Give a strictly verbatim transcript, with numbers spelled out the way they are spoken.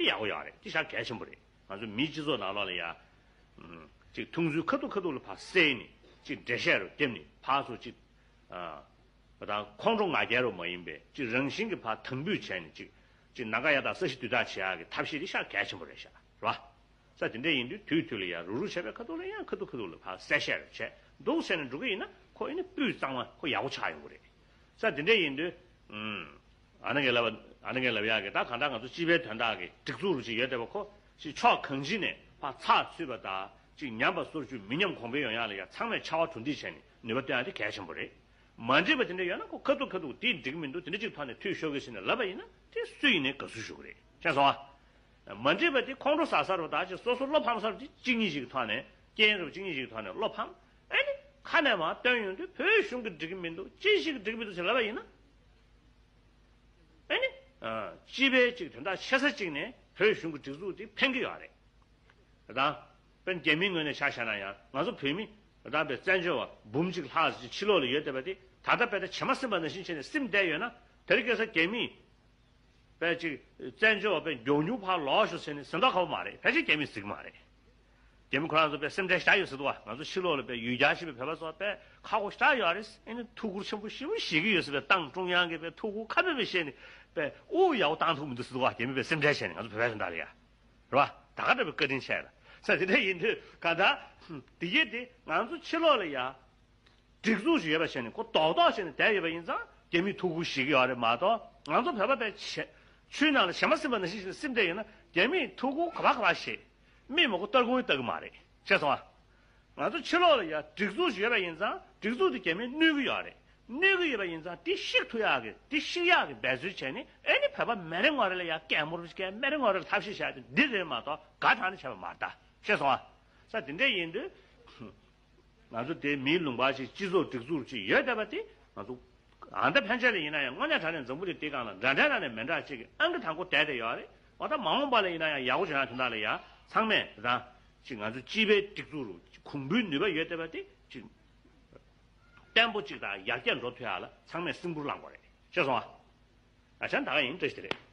ཡག་པོ་ཡོད་རེད། དེ་ཤ་གལ་ཆེན་པོ་རེད། ང་ཚོ་མིའི་སྤྱི་ཚོགས་ནང་ལོགས་ལ་ཡ། ཨམ། ཅིག་མཐོང་ཚུལ་ཁ་ཐུག་ཁ་ཐུག་ལ་ཕར་བསལ་ནས་ཅིག་འགྲེལ་བཤད་རུ་བརྒྱབ་ནས་ཕར་ཚུར་ཅིག་ཨ། དང་ཁོང་ཁྲོ་ང་རྒྱལ་རུ་མ་ཡིན་པའི་ཅིག་རང་བཞིན་གྱི་ཕར་དམ་འབུད་བྱས་ནས་ཅིག་ཅིག་ནམ་མཁའ་གཡའ་དང་ས་གཞི་རྡུལ་དག་བྱེད་ཡག་གི་ཐབས་ཤེས་དེ་ཤ་གལ་ཆེན་པོ་རེད་ཤག་རེད་བ། ས་དེ་འདྲ་ཡིན་དུས་དུས་དུས་ལ་ཡང་རུག་རུག་བྱས་པའི་ཁ་ཐུག་ལ་ཡང་ཁ་ཐུག་ཁ་ཐུག་ལ་ཕར་གསལ་བཤད་རུ་བྱས་འདུག་ཟེར་ནས་འགྲོ་གི་ཡིན་ན་ཁོ་ཡིན་ན་སྤུས་གཙང་མ་ཁོ་ཡག་པོ་ཆགས་ཡོང་གི་རེད། ས་དེ་འདྲ་ཡིན་དུས། ཨུམ། ཨ་ནི་ངས་ལབ་པ་ཨ་ནི་ངས་ལབ་ཡག་གི་ད་གང་ལྟར་ང་ཚོ་སྤྱི་པའི་དོན་དག་གི་སྒྲིག་འཛུགས་རུ་ཅིག་ཡོད་བསྡད་པ་ཁོ་ཅིག་ཕྱོགས་གང་ཅི་ནས་ཕར་ཚགས་ཚུད་པ་དང་ཅིག་ཉམས་པ་སོར་ཆུད་མི་ཉམས་གོང་འཕེལ་ཡོང་ཡག་ལ་ཡ་ཚང་མས་ཕྱར་བ་གྲུ་འདེགས་བྱས་ནས་ནུས་པ་བཏོན་ཡག་དེ་གལ་ཆེན་པོ་རེད། མ་འགྲིག་པ་དེ་འདྲ་ཡོད་ན་ཁོ་ཁ་ཐུག་ཁ་ཐུག་དེ་འགྲིག་མི་འདུག་དེ་འདྲ་ཅིག་ཐོག་ནས་འཐུས་ཤོར་གི་ཟེར་ནས་ལབ་པ་ཡིན་ན་དེ་སུ་ཡིན་ནའི་དགའ་བསུ་ཞུ་གི་རེད། ཤེས་སོང་ཨ། མ་འགྲིག་པ་དེ་ཁོང་ཁྲོ་ཟ་ས་རུ་ད་ཅིག་སོ་སོ་བློ་ཕམ་ས་རུ་དེ་གཅིག་གཉིས་ཤིག་གི་ཐོག་ནས་རྐྱེན་རུ་གཅིག་གཉིས་ཤིག་གི་ཐོག་ནས་བློ་ཕམ། ཨེ་ནི་ཁ་ནས་མར་བཏོན་ཡོང་དུས་བོད་གཞུང་གིས་འགྲིག་གི་མི་འདུག་ཅི་ཞིག་གིས་འགྲིག་གི་མི་འདུག་ཟེར་ལབ་པ་ཡིན་ན། ཨེ་ནི། ཨ། སྤྱི་པའི་ཅིག་དོན་དག་ཆེ་ས་ཅིག་ནས་བོད་གཞུང་གི་སྒྲིག་འཛུགས་དེ་ཕན་གྱི་ཡོད་རེད། དང་། དཔེར་ན་རྒྱ་མིའི་ངོས་ནས་ཆ་བཞག་ན་ཡང་ང་ཚོ་བོད་མི་དང་པའི་བཙན་བྱོལ་བ་འབུམ་གཅིག་ལྷག་ཅིག་ཕྱི་ལོགས་ལ་ཡོད་བསྡད་པ་དེ་ད་ལྟ་དཔེ་ད་བྱེ་མ་སྲིན་པ་ནང་བཞིན་བྱས་ནས་སིམ་བསྡད་ཡོད་ན་དེ་རིང་ཁ་སང་རྒྱ་མིས་དཔེ་ཅིག་བཙན་བྱོལ་བ་དཔེ་མགྱོགས་མྱུར་ཕར་ལོག་ཤོག་ཟེར་ནས་ཟེར་མདོག་ཁ་པོ་མ་རེད། ཕལ་ཆེར་རྒྱ་མིས་ཟེར་གི་མ་རེད། རྒྱ་མི་ཁོ་རང་ཚོ་དཔེ་སེམས་ཁྲལ་ཞེ་དྲག་ཡོད་ཟེར་འདུག་བ། ང་ཚོ་ཕྱི་ལོགས་ལ་དཔེ་ཡུལ་གྱར་ཞིག་པའི་བོད་པ་ཚོ་དཔེ་ཁག་པོ་ཞེ་དྲག་ཡོད་རེད། ཨེ་ནི་ཐུགས་ཁུར་ཆེན་པོ་ཞེ་པོ་བཞེས་ཀྱི་ཡོད་ཟེར། དཔེ་ཏང་ཀྲུང་དབྱང་གིས་དཔེ་ཐུགས་ཁུར་ཁ་མེད་པའི་བཞེས་ནས་དཔེ་དབུགས་ཡག་པོ་བཏང་ཐུབ་མི་འདུག་ཟེར་འདུག་བ། རྒྱ་མི་དཔེ་སེམས་ཁྲལ་བྱས་ནས་ང་ཚོ་བོད་པའི་དོན་དག་ལ་ཡ། རེད་བ། ད་ག་འདྲ་བའི་བཀའ་དྲིན་ཆེ་ལ། ས་དེ་འདྲ་ཡིན་དུས་ག་ད། དེ་གས་དེ་ང་ཚོ་ཕྱི་ལོགས་ལ་ཡ། སྒྲིག་འཛུགས་ཤིག་ཡོད་པ་བྱས་ནས་ཁོ་རྡོག་རྡོག་བྱས་ནས་བསྡད་ཡོད་པ་ཡིན་ཙང་རྒྱ་མིས་ཐུགས་ཁུར་བཞེས་ཀྱི་ཡོད་རེད་མ་གཏོགས་ང་ཚོ་བོད་པ་དཔེ་བྱས། ཆུའི་ནང་ལ་བྱེ་མ་སིམ་པ་ནང་བཞིན་ཞིག་ལ་སིམ་བསྡད་ཡོད་ན་རྒྱ་མིས་ཐུགས་ཁུར་ག་པར་ག་པར་བཞེས། མིག་མ་སྒོ་སྟར་ཁུང་ཡང་ལྟ་གི་མ་རེད། ཤེས་སོང་ཨ། ང་ཚོ་ཕྱི་ལོགས་ལ་ཡ་སྒྲིག་འཛུགས་ཤིག་ཡོད་པ་ཡིན་ཙང་སྒྲིག་འཛུགས་དེ་རྒྱ་མིས་གནོད་ཀྱི་ཡོད་རེད། གནོད་ཀྱི་ཡོད་པ་ཡིན་ཙང་དེ་བཤིག་ཐུབ་ཡག་གི་དེ་བཤིག་ཡག་གི་འབད་རྩོལ་བྱས་ནས་ཨེ་ནི་བོད་པ་མེ་རེ་ངོ་རེ་ལ་ཡ་སྐད་མོར་སྐད་མེ་རེ་ངོ་རེ་ལ་ཐབས་ཤེས་བྱ་ཡག་དེ་འདི་རེད་མ་གཏོགས་དགའ་ཐང་ནས་བྱས་པ་མ་རེད་ད། ཤེས་སོང་ཨ། ས་དེ་འདྲ་ཡིན་དུས། ང་ཚོ་དེ་མིའི་ལུང་པ་ཞིག་སྤྱི་ཚོགས་སྒྲིག་འཛུགས་ཅིག་ཡོད་བསྡད་པ་དེ་ང་ཚོ་ཨ་མདའ་ཕན་ཆད་ལ་ཡིན་ན་ཡང་དངོས་གནས་དྲང་གནས་འཛམ་བུ་གླིང་འདིའི་སྒང་ལ་འདྲ་འདྲ་ནང་ནས་མི་འདྲ་ཅིག་གི་ཨང་ཀི་དང་པོ་བསྡད་བསྡད་ཡོད་རེད། འོ་ད་མ་འོངས་པ་ལ་ཡིན་ན་ཡང་ཡག་པོ་བྱུང་ཡག་དོན་དག་ལ་ཡང་ཚང་མས་རང་ཅིག་ང་ཚོ་སྤྱི་པའི་སྒྲིག་འཛུགས་རུ་གོང་བུའི་ནུས་པ་ཡོད་བསྡད་པ་དེ་ཅིག་བརྟན་པོ་ཅིག་དང་ཡར་རྒྱས་འགྲོ་ཐུབ་ཡག་ལ་ཚང་མས་སེམས་ཁུར་བླངས་དགོས་རེད། ཤེས་སོང་ཨ། ཨ་ཅག་ད་ག་ཡིན་བཀྲ་ཤིས་བདེ་ལེགས།